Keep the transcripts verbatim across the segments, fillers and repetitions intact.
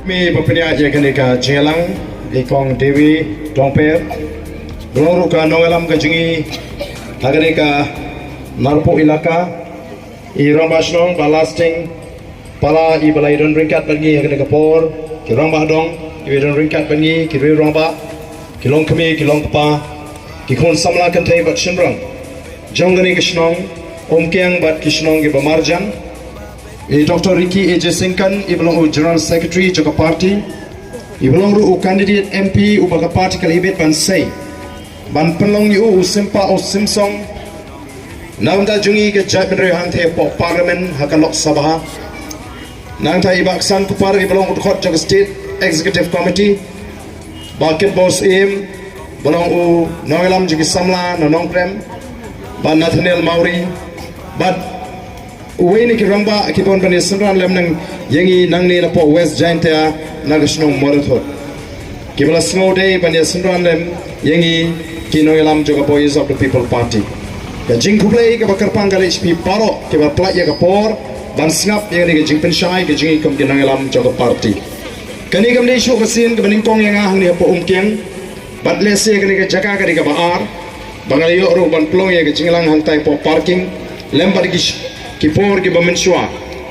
Mi ba pynïaid ïa kane ka jingïalang, i Kong Dewi Dongper. Ba long ruh ka nongïalam ka jong ngi ha kane ka Narpuh Elaka, i Rangbah Shnong Bah Lasting Pala, i ba la ïadon ryngkat bad ngi ha kane ka por, ki Rangbah Dong i ba ïadon ryngkat bad ngi, ki riew rangbah, ki longkmie ki longkpa, ki khun samla kynthei bad shynrang jong kane ka shnong Umkiang bad ki shnong ki ba marjan, i Doctor Ricky A J Syngkon, i ba long u General Secretary jong ka party, i ba long ruh u candidate M P uba ka party ka la ibit ban sei ban pynlong ïa u u sympa u symsong na ka bynta jong ngi ka jaitbynriew hangtei hapoh Parliament ha ka Lok Sabha. Nangta i Bah Ksan Kupar, i ba long u dkhot jong ka State Executive Committee, Bah Kitbor Syiem, ba long u nongïalam jong ki samla na Nongkrem, Bah Nathaniel Mawrie, bad uwei na ki rangbah ki ba wan ban ïasynran lem nang ïa ngi nangne napoh West Jaintia na ka shnong Mawryngkneng, ki ba la sngewdei ban ïasynran lem ïa ngi ki nongïalam jong ka Voice of the People Party. Ka jingkhublei kaba kyrpang ka leit sha phi baroh ki ba pynlait ïa ka por ban sngap ïa kane ka jingpynshai ka jong ngi kum ki nongïalam jong ka party. Kane kam dei shuh ka sien kaba nyngkong ïa nga hangne hapoh Umkiang. Bad lehse kane ka jaka ka dei kaba ar ba nga la ïoh ruh ban pynlong ïa ka jingïalang hangtai hapoh parking lem bad ki sh-, ki por ki ba mynshuwa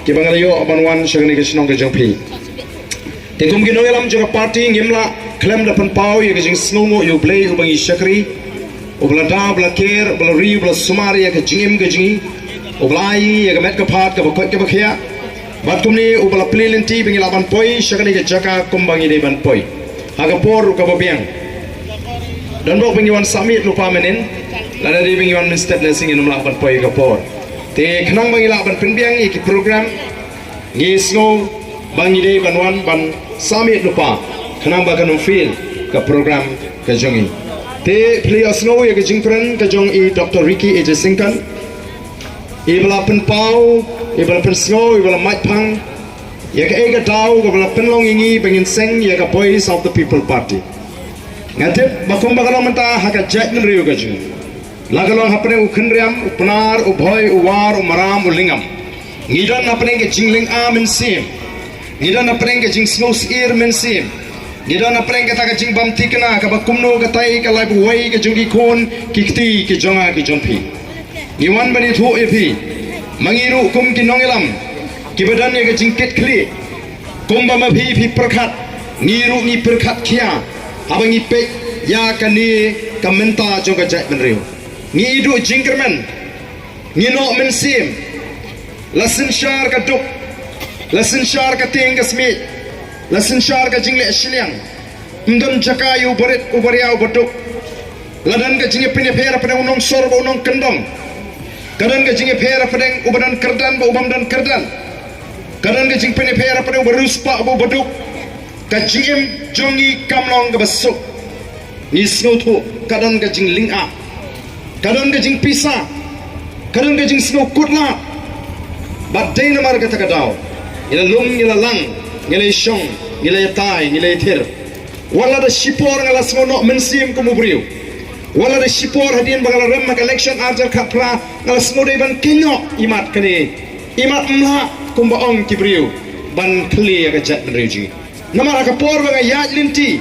ki ba nga la ïoh ban wan sha kane ka shnong ka jong phi. Te kum ki nongïalam jong ka party ngim lah khlem da pynpaw ïa ka jingsngewnguh ïa U Blei uba ngi shakri, uba la da, uba la ker, uba la ri, uba la sumar ïa ka jingim ka jong ngi, uba la ai ïa ka met ka phad kaba koit kaba khiah. Bad kumne uba la plie lynti ba ngi lah ban poi sha kane ka jaka kumba ngi dei ban poi ha ka por ruh kaba biang. Don bok ba ngi wan sah miet lypa mynnin, lada dei ba ngi wan mynstep ne sngewbha ngim lah ban poi ha ka por. Te khnang ba ngi lah ban pynbiang ïa ki program, ngi sngew ba ngi dei ban wan ban sah miet lypa khnang ba kan ym fail ka program ka jong ngi. Te phi la ïohsngew ïa ka jingkren ka jong i Doctor Ricky A J Syngkon, i ba la pynpaw, i ba la pynsngew, i ba la mait phang ïa kaei ka daw kaba la pynlong ïa ngi ba ngin seng ïa ka Voice of the People Party. Nga tip ba kumba ka long mynta ha ka jaitbynriew ka jong ngi, la ka long hapdeng u Khynriam, u Pnar, u Bhoi, u War, u Maram, u Lyngngam, ngi don hapdeng ka jinglynga mynsiem, ngi don hapdeng ka jingsngew syier mynsiem, ngi don hapdeng kata ka jingbym thikna kaba kumno katai ka lai buwei ka jong ki khun ki kti ki jong nga ki jong phi. Ngi wan ban ïathuh ïa phi ma ngi ruh kum ki nongïalam kiba don ïa ka jingkitkhlieh, kumba ma phi phi pyrkhat, ngi ruh ngi pyrkhat khia haba ngi peit ïa kane ka mynta jong ka jaitbynriew. Ngi ïoh jingkyrmen, ngi noh mynsiem, la synshar ka duk, la synshar ka tieng ka smiej, la synshar ka jingleh shiliang. Ym don jaka ïa u barit u baria u baduk. La don ka jingïapynïapher hapdeng u nongsor bad u nongkyndong. Ka don ka jingïapher hapdeng u ba don kyrdan bad u bym don kyrdan. Ka don ka jingpynïapher hapdeng u bariewspah bad u baduk. Ka jingim jong ngi kam long kaba suk. Ngi sngewthuh ka don ka jinglynga, ka don ka jingpisa, ka don ka jingsngew kut lad. Bad dei namar kata ka daw ngi la lum, ngi la lang, ngi la shong, ngi la tai, ngi la thir. Wat la da shipor nga la sngew noh mynsiem kum u briew. Wat la da shipor hadien ba nga la rem ha ka election arhajar khatphra nga la sngew dei ban kynnoh imat kane imat mla kumba ong ki briew ban khlieh ïa ka jaitbynriew jong ngi. Namar ha ka por ba nga ïaid lynti,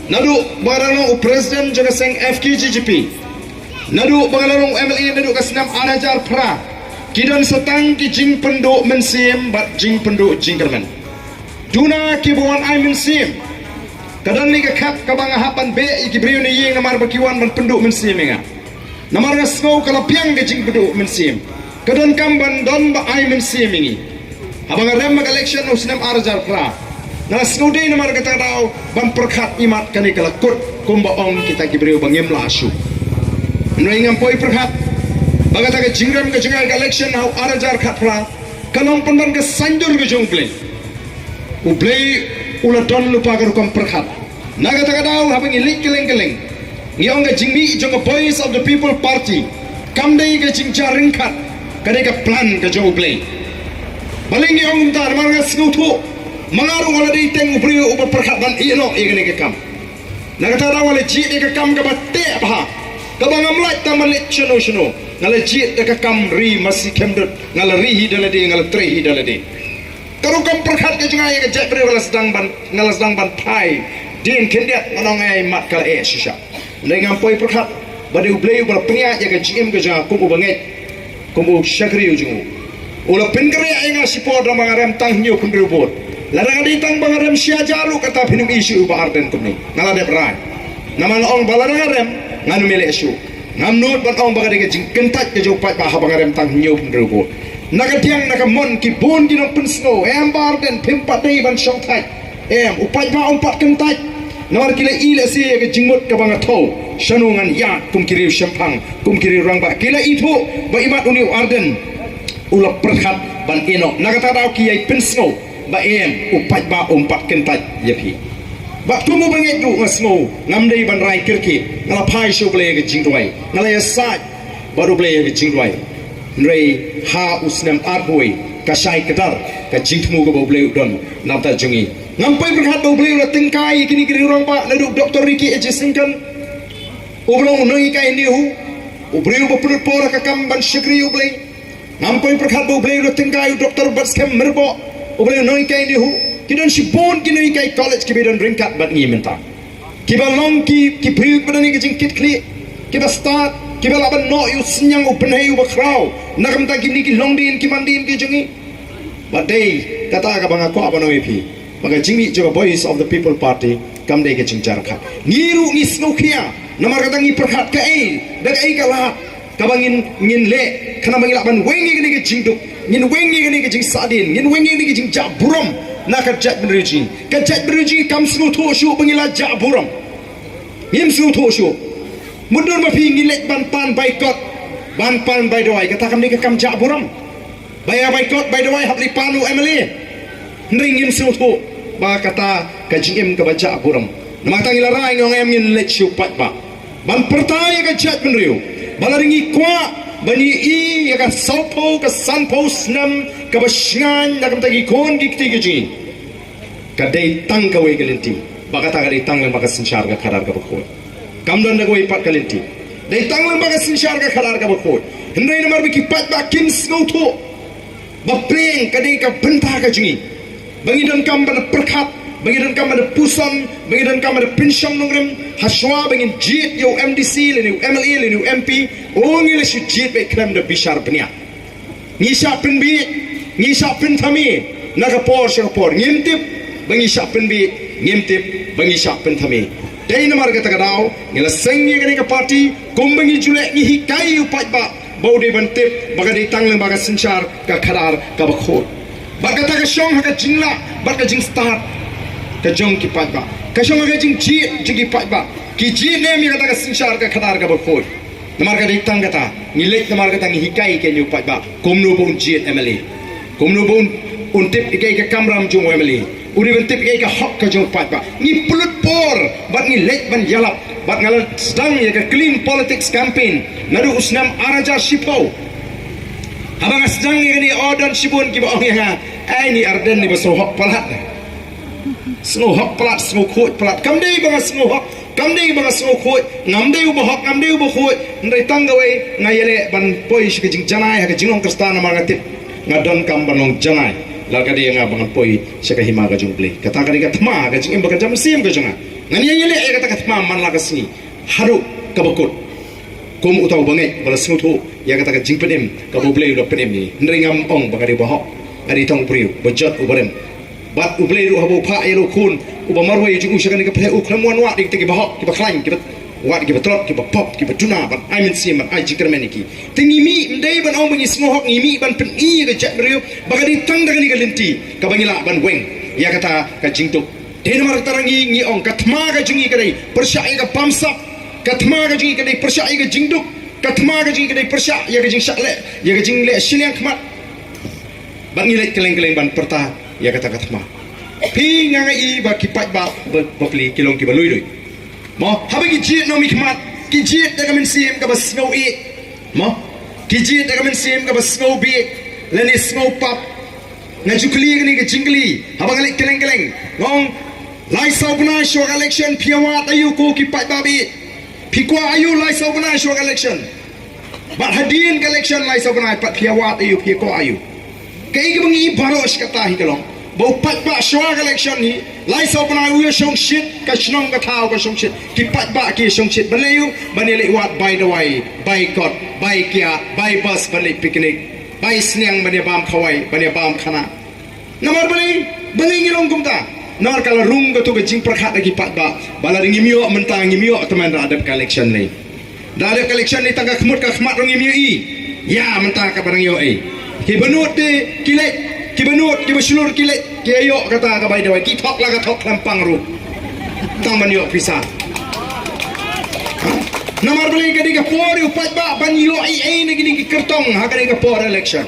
naduh ba nga dang long u president jong ka seng F K J G P, naduh ba nga dang long u M L A naduh ka snem arhajar phra, ki don sa tang ki jingpynduh mynsiem bad jingpynduh jingkyrmen. Duna ki ba wan ai mynsiem. Ka don ne ka khat kaba nga hap ban beh ïa ki briew ne ïing namar ba ki wan ban pynduh mynsiem ïa nga. Namar nga sngew ka la biang ka jingpynduh mynsiem. Ka donkam ban don ba ai mynsiem ïa ngi. Haba nga rem ha ka election u snem arhajar phra, nga la sngew dei namar kata ka daw ban pyrkhat imat kane ka la kut kumba ong kita ki briew ba ngim lah shuh. Hynrei ngam poi pyrkhat ba kata ka jingrem ka jong nga ha ka election ha u arhajar khatphra ka long pynban ka saiñdur ka jong U Blei. U Blei u la don lypa ka rukom pyrkhat. Na kata ka daw haba ngi leit kylleng kylleng ngi ong ka jingmih jong ka Voice of the People Party kam dei ka jingjia ryngkat, ka dei ka plan ka jong U Blei. Balei ngi ong kumta? Namar nga sngewthuh ma nga ruh nga la dei teng u briew uba pyrkhat ban ïeh noh ïa kane ka kam. Na kata ka daw nga la jied ïa ka kam kaba teh bha, kaba ngam lait tang ban leit shano shano. Nga la jied ïa ka kam ri masi khymdut, nga la ri hi da lade, nga la trei hi da lade. Ka rukom pyrkhat ka jong nga ïa ka jaitbynriew nga la sdang ban, nga la sdang ban phai dien khyndiat, nga ong ai mat ka la eh shisha. Hynrei ngam poi pyrkhat ba dei U Blei uba la pynïaid ïa ka jingim ka jong nga kum uba ngeit, kum u shakri u jong u. U la pynkhreh ïa nga shipor da ba nga rem tang hynñiew phew hynriew vote. Lada nga dei tang ba nga rem shi hajar ruh kata phin ym issue uba Ardent kumne. Nga la dep rai. Namar nga ong ba lada nga rem ngan ym ïaleh shuh. Ngam nud ban ong ba ka dei ka jingkyntait ka jong u paidbah haba nga rem tang hynñiew phew hynriew vote. Na ka diang na ka mon ki bun ki nongpynsngew, em Bah Ardent phim pat dei ban shong thait. Em, u paidbah um pat kyntait. Namar ki la i lehse ïa ka jingmut kaba nga thew. Shano ngan ïaid kum ki riew shemphang, kum ki riew rangbah. Ki la ithuh ba imat une u Ardent u la pyrkhat ban ïehnoh. Na kata ka daw ki ïai pynsngew ba em, u paidbah um pat kyntait ïa phi. Bad kum uba ngeit ruh nga sngew ngam dei ban rai kyrkieh, nga la phai sha U Blei ïa ka jingduwai. Nga la ïasaid bad U Blei ïa ka jingduwai. Hynrei ha u snem arphew ka shai kdar ka jingthmu kaba U Blei u don na ka bynta jong ngi. Ngam poi pyrkhat ba U Blei u la tyngkai ïa kine ki riew rangbah naduh Doctor Ricky A J Syngkon, uba long u nonghikai NEHU, u briew uba pynlut por ha ka kam ban shakri U Blei. Ngam poi pyrkhat ba U Blei u la tyngkai u Doctor Batskhem Myrboh, uba long u nonghikai NEHU. Ki don shibun ki nonghikai college kiba don ryngkat bad ngi mynta. Kiba long ki, ki briew kiba don ïa ka jingkitkhlieh, kiba stad, kiba lah ban noh ïa u synñiang u bnai uba khraw na ka bynta kine ki longdien ki mandien ki jong ngi. Bad dei kata kaba nga kwah ban ong ïa phi ba ka jingmih jong ka Voice of the People Party kam dei ka jingjia ryngkat. Ngi ruh ngi sngewkhia namar kata ngi pyrkhat kaei da kaei ka lad kaba ngin, ngin leh khnang ba ngin lah ban weng ïa kane ka jingduk, ngin weng ïa kane ka jingsahdien, ngin weng ïa kane ka jingjah burom na ka jaitbynriew jong ngi. Ka jaitbynriew jong ngi kam sngewthuh shuh ba ngi la jah burom. Ngim sngewthuh shuh. Mutdur ma phi ngi leit ban pan boycott, ban pan bai dawai, kata kam dei ka kam jah burom. Ba ïa boycott bai dawai hap leit pan u MLA. Hynrei ngim sngewthuh ba kata ka jingim kaba jah burom. Namar kata ngi la rai, ngi ong em, ngin leit sha u paidbah ban pyrta ïa ka jaitbynriew ba lada ngi kwah ban ïohi ïa ka sawphew ka sanphew snem kaba shngaiñ na ka bynta ki khun ki kti ki jong ngi, ka dei tang kawei ka lynti, ba kata ka dei tang lyngba ka synshar ka khadar kaba khuid. Kam don da kawei pat ka lynti. Dei tang lyngba ka synshar ka khadar kaba khuid. Hynrei namar ba ki paidbah kim sngewthuh ba pyrshah ka dei ka bynta ka jong ngi, ba ngi donkam ban da pyrkhat, ba ngi donkam ban da puson, ba ngi donkam ban da pynshong nongrim. Hashwa ba ngin jied ïa u MDC lane u MLA lane u MP, u ngi la shu jied beit khlem da bishar bniah. Ngi shah pynbieit, ngi shah pynthame na ka por sha ka por. Ngim tip ba ngi shah pynbieit, ngim tip ba ngi shah pynthame. Dei namar kata ka daw ngi la seng ïa kane ka party, kumba ngi ju leh, ngi hikai ïa u paidbah ba u dei ban tip ba ka dei tang lyngba ka synshar ka khadar kaba khuid. Bad kata ka shong ha ka jinglah bad ka jingstad ka jong ki paidbah, ka shong ha ka jingjied jong ki paidbah. Ki jied ne em ïa kata ka synshar ka khadar kaba khuid? Namar ka dei tang kata ngi leit, namar kata ngi hikai ïa kane u paidbah kumno ba un jied MLA, kumno ba un, un tip ïa ka kamram jong u MLA, u dei ban tip ïa ka hok ka jong u paidbah. Ngi pynlut por bad ngi leit ban ïalap, bad nga la sdang ïa ka clean politics campaign naduh u snem ar hajar shiphew. Haba nga sdang ïa kane, oh, don shibun kiba ong ïa nga, "Ai, une Ardent ne ba sngewhok palat, sngewhok palat, sngewkhuid palat." Kam dei ba nga sngewhok, kam dei ba nga sngewkhuid, ngam dei uba hok, ngam dei uba khuid. Hynrei tang kawei, nga ïaleh ban poi sha ka jingjanai ha ka jinglong Khristan namar nga tip nga donkam ban long janai. Lada ka dei ïa nga ba ngan poi sha ka hima ka jong u Blei, kata ka dei ka thma ka jingim ba ka jam siem ka jong nga. Ngan ïa ïaleh ïa kata ka thma man la ka sngi haduh kaba kut, kum uta uba ngeit ba la sngewthuh ïa kata ka jingpynim kaba u Blei u la pynim ïa ngi. Hynrei ngam ong ba ka dei uba hok, ka dei tang u briew ba jot, uba rim. Bad u Blei ruh haba u phah ïa la u Khun uba marwei jong u sha kane ka pyrthei, u khlem wan wad ïa kita kiba hok, kiba khlaiñ, kiba wad, kiba tlot, kiba pop, kiba duna, ban ai mynsiem, ban ai jingkyrmen ïa ki. Te ngi mih, ym dei ban ong ba ngi sngewhok, ngi mih ban pyni ïa ka jaitbynriew ba ka dei tang da kane ka lynti kaba ngi lah ban weng ïa kata ka jingduk. Te namar kata ngi, ngi ong ka thma ka jong ngi ka dei pyrshah ïa ka bamsap, ka thma ka jong ngi ka dei pyrshah ïa ka jingduk, ka thma ka jong ngi ka dei pyrshah ïa ka jingshah leh, ïa ka jingleh shiliang khmat. Bad ngi leit kylleng kylleng ban pyrta ïa kata ka thma. Phi, nga nga i ba ki paidbah ba, ba pli ki long kiba lui lui. Mo, haba ki jied na u mihkhmat, ki jied da ka mynsiem kaba sngew ïeit. Mo, ki jied da ka mynsiem kaba sngew bieit lane sngew pap. Nga ju kylli kane ka jingkylli haba nga leit kylleng kylleng. Nga ong, lai saw bnai shuwa ka election phi ïa wad aïu ko ki paidbah ba ïeit? Phi kwah aïu lai saw bnai shuwa ka election? Bad hadien ka election lai saw bnai pat phi ïa wad aïu, phi ïa kwah aïu? Kaei kaba ngi i baroh shi katta hi ka long Ba u paidbah shuwa ka election hi, lai saw bnai u ïa shongshit, ka shnong ka thaw ka shongshit, ki paidbah ki shongshit, ban leh u, ban ïa leh wad bai dawai, bai kot, bai kiad, bai bus, ban leh picnic, bai sniang, ban ïa bam khawai, ban ïa bam khana. Namar balei, balei ngi long kumta. Namar ka la rung katu ka jingpyrkhat da ki paidbah, ba lada ngim ïoh mynta ngim ïoh tymmen da dep ka election lei. Da dep ka election lei tang ka khmut ka khmat ruh ngim ïohi. Ïa mynta kaba dang ïohi. Kiba nud te ki leit, kiba nud, kiba shlur ki leit, ki ïoh kata ka bai dawai, ki thok la ka thok khlem pang ruh. Tang ban ïoh pisa. Namar balei ka dei ka por ïa u paidbah ban ïoh ei ei na kine ki kyrtong ha ka dei ka por election.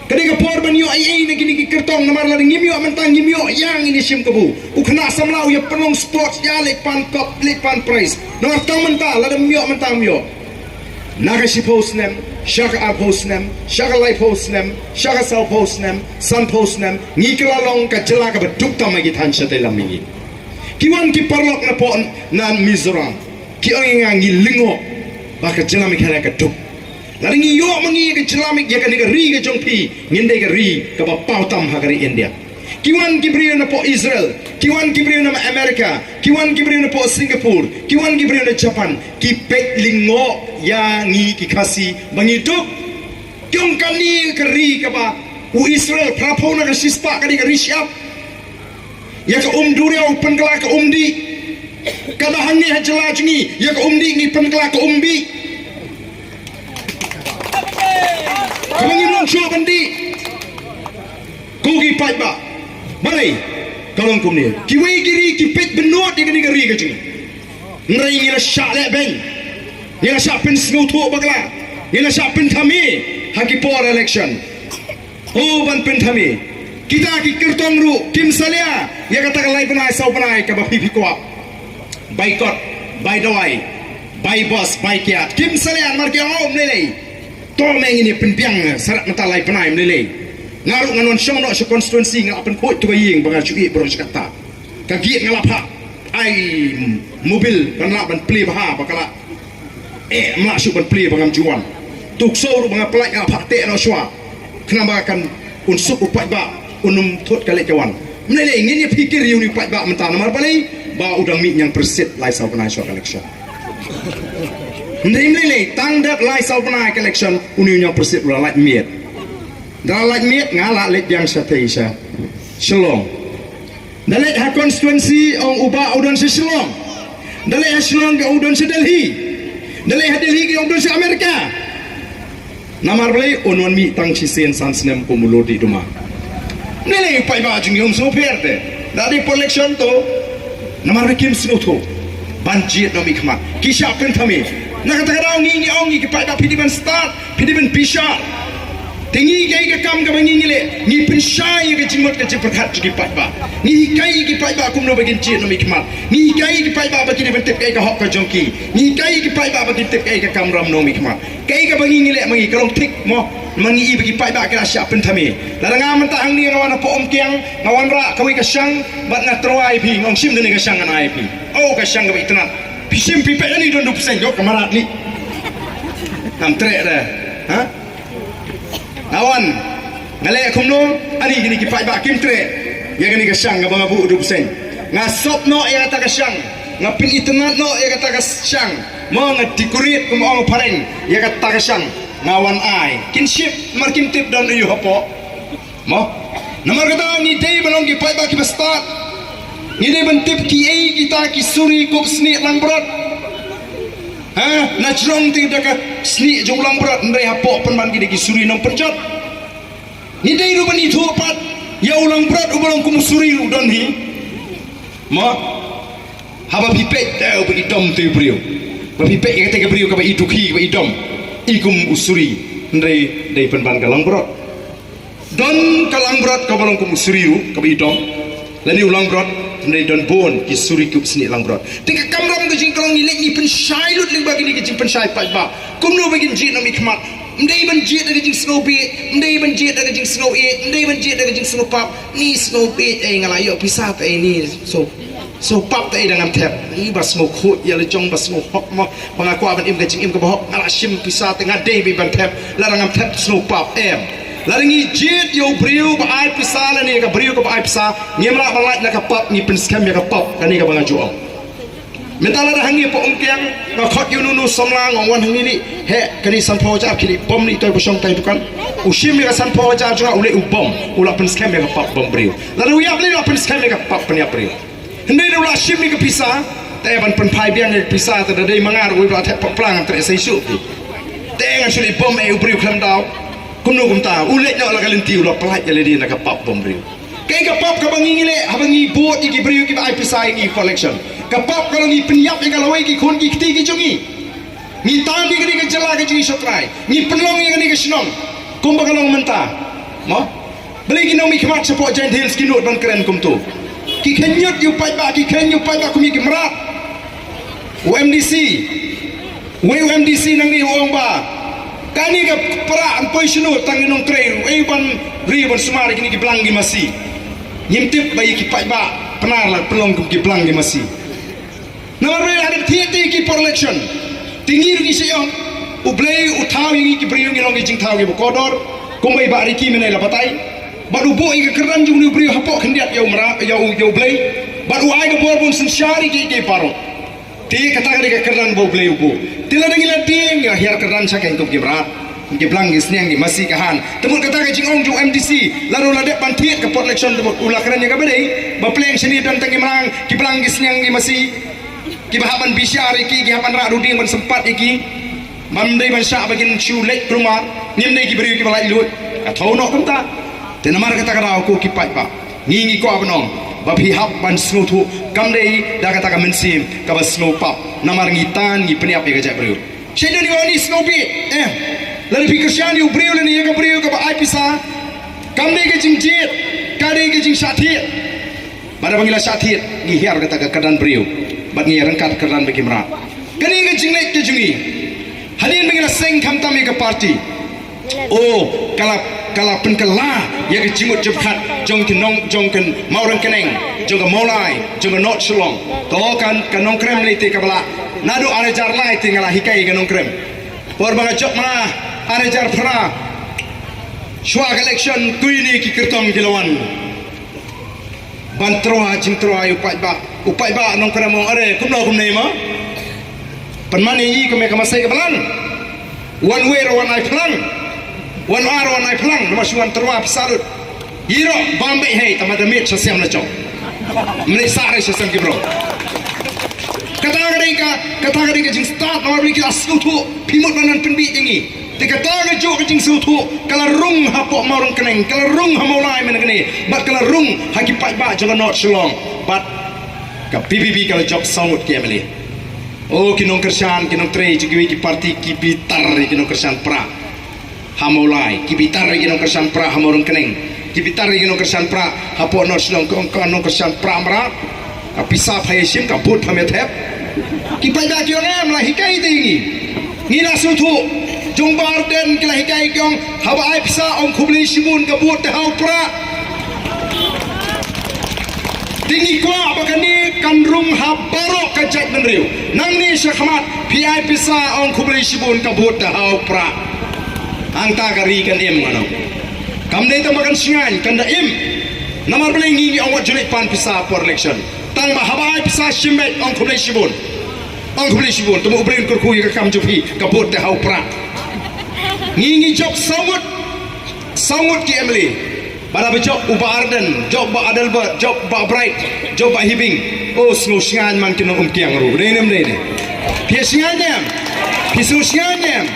Ka dei ka por ban ïoh ei ei na kine ki kyrtong, namar lada ngim ïoh mynta ngim ïoh ïa ngin ïa shim kabu. U khynnah samla u ïa pynlong sports ïa leit pan cup, leit pan prize. Namar tang mynta lada ngim ïoh mynta ngim ïoh. Na ka shiphew snem, sha ka arphew snem, sha ka laiphew snem, sha ka sawphew snem, sanphew snem, ngi kylla long ka jylla kaba duk tam ha ki thaiñ shatei lam mihngi. Ki wan ki paralok na pdeng na Mizoram, ki ong ïa nga ngi lyngngoh ba ka jylla Meghalaya ka duk. Lada ngi ïoh ma ngi ïa ka jylla Meg-, ïa kane ka ri ka jong phi, ngin dei ka ri kaba paw tam ha ka ri India. Ki wan ki briew na pdeng Israel, ki wan ki briew na America, ki wan ki briew na pdeng Singapore, ki wan ki briew na Japan, ki peit lyngngoh ïa ngi ki Khasi ba ngi duk. Ki ong kane ka ri kaba u Israel phra phew na ka shispah ka dei ka ri shyiap. Ïa ka um duriaw pynkylla ka um dih. Kaba hangne ha jylla jong ngi, ïa ka um dih ngi pynkylla ka um bih. Kaba ngim long shuh ban dih. Ko ki paidbah. Balei ka long kumne? Kiwei ki ri ki peit bynnud ïa kane ka ri ka jong ngi. Hynrei ngi la shah lehbeiñ. Ngi la shah pynsngewthuh bakla. Ngi la shah pynthame ha ki por election. O ban pynthame. Kita ki kyrtong ruh kim salia ïa kata ka lai bnai saw bnai kaba phi phi kwah. Bai kot, bai dawai, bai bus, bai kiad. Kim salia namar ki ong, o, ym lei lei. To me ngin ïa pynbiang, eh, sa rat mynta lai bnai, ym lei lei. Nga ruh ngan wan shong noh sha constituency, nga la pynkhuid tu ka ïing ba nga ju ïeh baroh shi katta. Ka gate nga la phah ai mobil ban lah ban plie bha ba ka la, eh, ym lah shuh ban plie ba ngam ju wan. Tu ksew ruh ba nga pynlait nga la phah teh noh shuwa. Khnang ba kan un suk u paidbah, un ym thut ka leit ka wan. Ym lei lei, ngin ïa phikir ïa une u paidbah mynta namar balei, ba u dang mih ñiangpyrsit lai saw bnai shuwa ka election. Ym lei lei, tang dep lai saw bnai ka election une u ñiangpyrsit u la lait miet. Da la lait miet nga la leit biang shatei sha Shillong. Da leit ha constituency ong u bah u don sha Shillong. Da leit ha Shillong ki ong u don sha Delhi. Da leit ha Delhi ki ong u don sha America. Namar balei? Un wan mih tang shisien san snem kum u lur dih duma. Ym lei lei, u paidbah jong ngi um sngewpher te. Da dei por election to. Namar ba kim sngewthuh ban jied noh mihkhmat. Ki shah pynthame. Na kata ka daw ngi ngi ong ïa ki paidbah phi dei ban stad, phi dei ban bishar. Te ngi kaei ka kam kaba ngi ngi leh, ngi pynshai ïa ka jingmut ka jingpyrkhat jong ki paidbah. Ngi hikai ïa ki paidbah kumno ba kin jied noh mihkhmat. Ngi hikai ïa ki paidbah ba ki dei ban tip kaei ka hok ka jong ki. Ngi hikai ïa ki paidbah ba kin tip kaei ka kamram noh mihkhmat. Kaei kaba ngi ngi leh ma ngi ka long thik mo. Ma ngi i ba ki paidbah ki la shah pynthame. Lada nga mynta hangne nga wan hapoh Umkiang, nga wanrah kawei ka shang bad nga tyrwa ïa phi, nga ong shim kane ka shang ngan ai ïa phi. O ka shang kaba itynnad. Phi shim phi peit ani don du pyrshah, o ka mrad ni. Ngam treh re. Ha? Nga wan, nga leh kumno, ani kine ki paidbah kim treh ïa kane ka shang kaba nga buh du pyrshah. Nga sop noh ïa kata ka shang, nga pynitynnad noh ïa kata ka shang. Mo, nga decorate kum ong phareng ïa kata ka shang. Nga wan ai. Kin shim, namar kim tip don aïu hapoh. Mo, namar kata ngi dei ban long ki paidbah kiba stad. Ngi dei ban tip kiei kita ki suri kup snieh langbrot. Ha, na jrong te da ka snieh jong langbrot, hynrei hapoh pynban ki dei ki suri nongpynjot. Ngi dei ruh ban ithuh pat ïa u langbrot uba long kum u suri ruh don hi. Mo, haba phi peit te uba idom te u briew. Ba phi peit ïa kata ka briew kaba idukhi kaba idom, i kum u suri. Hynrei dei pynban ka langbrot. Don ka langbrot kaba long kum u suri ruh kaba idom. Lane u langbrot, hynrei don bun ki suri kup snieh langbrot. Te ka kamram ka jingkhlaiñ ngi leit ngi pynshai lut lyngba kine ki jingpynshai paidbah. Kumno ba kin jied noh mihkhmat. Ym dei ban jied da ka jingsngewbha, ym dei ban jied da ka jingsngew ïeit, ym dei ban jied da ka jingsngewpap. Ni sngewbha ei nga la ïoh pisa te ei ni. So So pap te ei da ngam thep. Ni ba sngewkhuid ïa la jong ba sngewhok mo. Ba nga kwah ban im ka jingim kaba hok nga la shim pisa te nga dei ba ban thep. Lada ngam thep sngewpap em. Lada ngi jied ïa u briew ba ai pisa lane ka briew kaba ai pisa, ngim lah ban lait na ka pap, ngi pynskhem ïa ka pap, kane kaba nga ju ong. Mynta lada hangne hapoh Umkiang nga khot ïa uno uno u samla, nga wan hangne, heh, kane sanphew hajar khie leit bom, leit toi ba shong tai dukan. U shim ïa ka sanphew hajar jong nga, u leit u bom, u la pynskhem ïa ka pap bom briew. Lada u ïap lei, u la pynskhem ïa ka pap pynïap briew. Hynrei da u la shim ïa ka pisa, te ban pynphai biang ïa ka pisa, te da dei ma nga ruh, u la thep plang, te sa ïa shu. Te ngan shu leit bom ïa u briew khlem daw. Kumno kumta, u leit noh la ka lynti, u la pyllait ïa lade na ka pap bom briew. Kaei ka pap kaba ngi ngi leh haba ngi vote ïa ki briew kiba ai pisa ïa ngi hapoh election? Ka pap ka long ngi pynïap ïa ka lawei ki khun ki kti ki jong ngi. Ngi tan ïa kane ka jylla ka jong ngi sha trai, ngi pynlong ïa kane ka shnong kumba ka long mynta. Mo? Balei ki nongmihkhmat shapoh Jaintia Hills ki nud ban kren kumto? Ki kheiñ ñiut ïa u paidbah, ki kheiñ ïa u paidbah kum ïa ki mrad. U M D C, uwei u M D C nangne u ong ba kane ka pra yn poi shano, tang ïa nongtrei, uei ban ri ban sumar ïa kine ki blang ki masi. Ngim tip ba ïa ki paidbah Pnar la pynlong kum ki blang ki masi. Namar balei? La dep thied te ïa ki por election. Te ngi ruh ngi shu ong, U Blei u thaw ïa ngi ki briew, ngi long ki jingthaw kiba kordor. Kumba i Bah Ricky mynne la batai, bad u buh ïa ka kyrdan jong une u briew hapoh khyndiat ïa u mra, ïa u, ïa U Blei. Bad u ai ka bor ban synshar ïa ki, ïa ki baroh. Te kata ka dei ka kyrdan ba U Blei u buh. Te lada ngi la tieng, ngi la hiar kyrdan sha ka kum ki mrad, ki blang ki sniang, ki masi, ka han. Te mut kata ka jingong jong u M D C, lada u la dep ban thied ka por election, te mut u la kren ïa kaba dei, ba pleng shane don tang ki mrang, ki blang ki sniang, ki masi. Kiba hap ban bishar ïa ki, ki hap ban rah ruding ban sympat ïa ki. Bym dei ban shah ba kin shu leit kulmar, ngim dei ki briew kiba laitluid. Ka thew noh kumta. Te namar kata ka daw ko ki paidbah, ngi ngi kwah ban ong ba phi hap ban sngewthuh, kam dei da kata ka mynsiem kaba sngew pap. Namar ngi tan ngi pynïap ïa ka jaitbynriew. Shait don ïa u, ngi sngewbha, eh, lada phi kyrshan ïa u briew lane ïa ka briew kaba ai pisa, kam dei ka jingjied, ka dei ka jingshah thied. Bad haba ngi la shah thied, ngi hiar kata ka kyrdan briew, bad ngi ïa ryngkat kyrdan ba ki mrad. Kane ka jingleit ka jong ngi, hadien ba ngi la seng khamtam ïa ka party, o, ka la, ka la pynkylla ïa ka jingmut jingpyrkhat jong ki nong, jong ka Mawryngkneng, jong ka Mawlai, jong ka North Shillong. To ka, ka Nongkrem lei te kaba lah, naduh ar hajar lai te nga la hikai ïa ka Nongkrem. Por ba nga jop mana ar hajar phra, shuwa ka election, kuine ki kyrtong ki la wan ban tyrwa jingtyrwa ïa u paidbah. U paidbah Nongkrem u ong, are, kumno kumne ma? Pynman ïa ngi kum ïa ka masai ka balang. Wan wer wan ai phlang, wan ar wan ai phlang, namar shu wan tyrwa pisa lut. Ïa ro bam beit hei, tama da miet sha siam la jong. Mlei sare sha siam ki bro. Kata ka dei ka, kata ka dei ka jingstad, namar ba ki la sngewthuh, phi mut ban pynbeit ïa ngi. Te kata ka juh ka jingsngewthuh ka la rung hapoh Mawryngkneng, ka la rung ha Mawlai mynne kane, bad ka la rung ha ki paidbah jong ka North Shillong. Bad ka P P P ka la jop saw ngut ki M L A. O, ki nongkyrshan, ki nongtrei jong kiwei ki party ki bitar ïa ki nongkyrshan Prah ha Mawlai, ki bitar ïa ki nongkyrshan Prah ha Mawryngkneng, ki bitar ïa ki nongkyrshan Prah hapoh North Shillong. Ki ong ka nongkyrshan Prah mrad, ka pisa pha ïa shim, ka vote pha ïa thep. Ki paidbah ki ong em, la hikai te ïa ngi. Ngi la sngewthuh, jong Bah Ardent ki la hikai, ki ong haba ai pisa ong khublei shibun, ka vote te ha u Prah. Te ngi kwah ba kane kan rung ha baroh ka jaitbynriew. Nangne shakhmat phi ai pisa ong khublei shibun, ka vote te ha u Prah. Hangta ka ri kan im, ngan ong. Kam dei tang ba kan shngaiñ, kan da im. Namar balei? Ngi ngi ong wat ju leit pan pisa por election. Tang ba haba ai pisa shim beit ong khublei shibun. Ong khublei shibun, te mut u Blei un kyrkhu ïa ka kam jong phi, ka vote te ha u Prah. Ngi ngi jop saw ngut, saw ngut ki M L A. Bad haba jop u Bah Ardent, jop Bah Adelbert, jop Bah Bright, jop Bah Hibing. O, sngew shngaiñ man ki nong Umkiang ruh. Dei ne ym dei ne? Phi sngew shngaiñ ne em? Phi sngew shngaiñ ne em?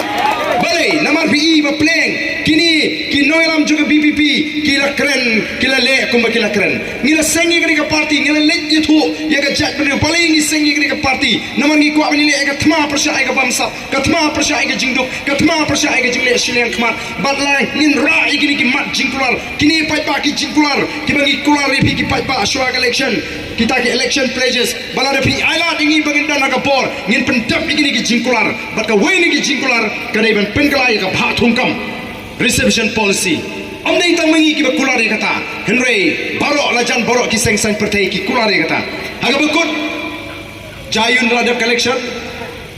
Balei? Namar phi i ba pleng kine ki nongïalam jong ka V P P ki la kren, ki la leh kumba ki la kren. Ngi la seng ïa kane ka party, ngi la leit ïathuh ïa ka jaitbynriew balei ngi seng ïa kane ka party. Namar ngi kwah ban ïaleh ïa ka thma pyrshah ïa ka bamsap, ka thma pyrshah ïa ka jingduk, ka thma pyrshah ïa ka jingleh shiliang khmat. Bad la ngin rah ïa kine ki mat jingkular, kine paidbah ki jingkular kiba ngi kular ïa phi ki paidbah shuwa ka election. Kita ki election pledges ba lada phi ailad ïa ngi ba ngin don ha ka bor, ngin pyndep ïa kine ki jingkular. Bad kawei na ki jingkular ka dei ban pynkylla ïa ka bhah thungkam, reservation policy. Ym dei tang ma ngi kiba kular ïa kata, hynrei baroh la jan, baroh ki seng saiñ pyrthei ki kular ïa kata. Ha kaba kut, Jaiun la dep ka election,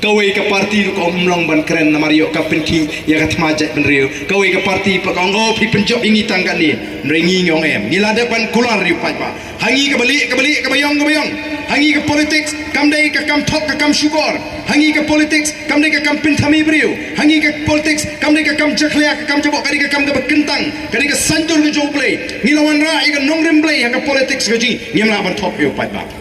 Kawei ka parti ruh ka ym long ban kren namar ïoh ka pynkhih ïa ka thma jaitbynriew. Kawei ka parti pat ka ong, oh, phi pynjop ïa ngi tang katne. Hynrei ngi ngi ong em. Ngi la dep ban kular ïa u paidbah. Ha ngi kaba lieh kaba lieh, kaba ïong kaba ïong. Ha ngi ka politics kam dei ka kam thok ka kam shukor. Ha ngi ka politics kam dei ka kam pynthame briew. Ha ngi ka politics kam dei ka kam jakhlia ka kam jaboh, ka dei ka kam kaba kyntang. Ka dei ka saiñdur ka jong U Blei. Ngi la wanrah ïa ka nongrim Blei ha ka politics ka jong ngi. Ngim lah ban thok ïa u paidbah.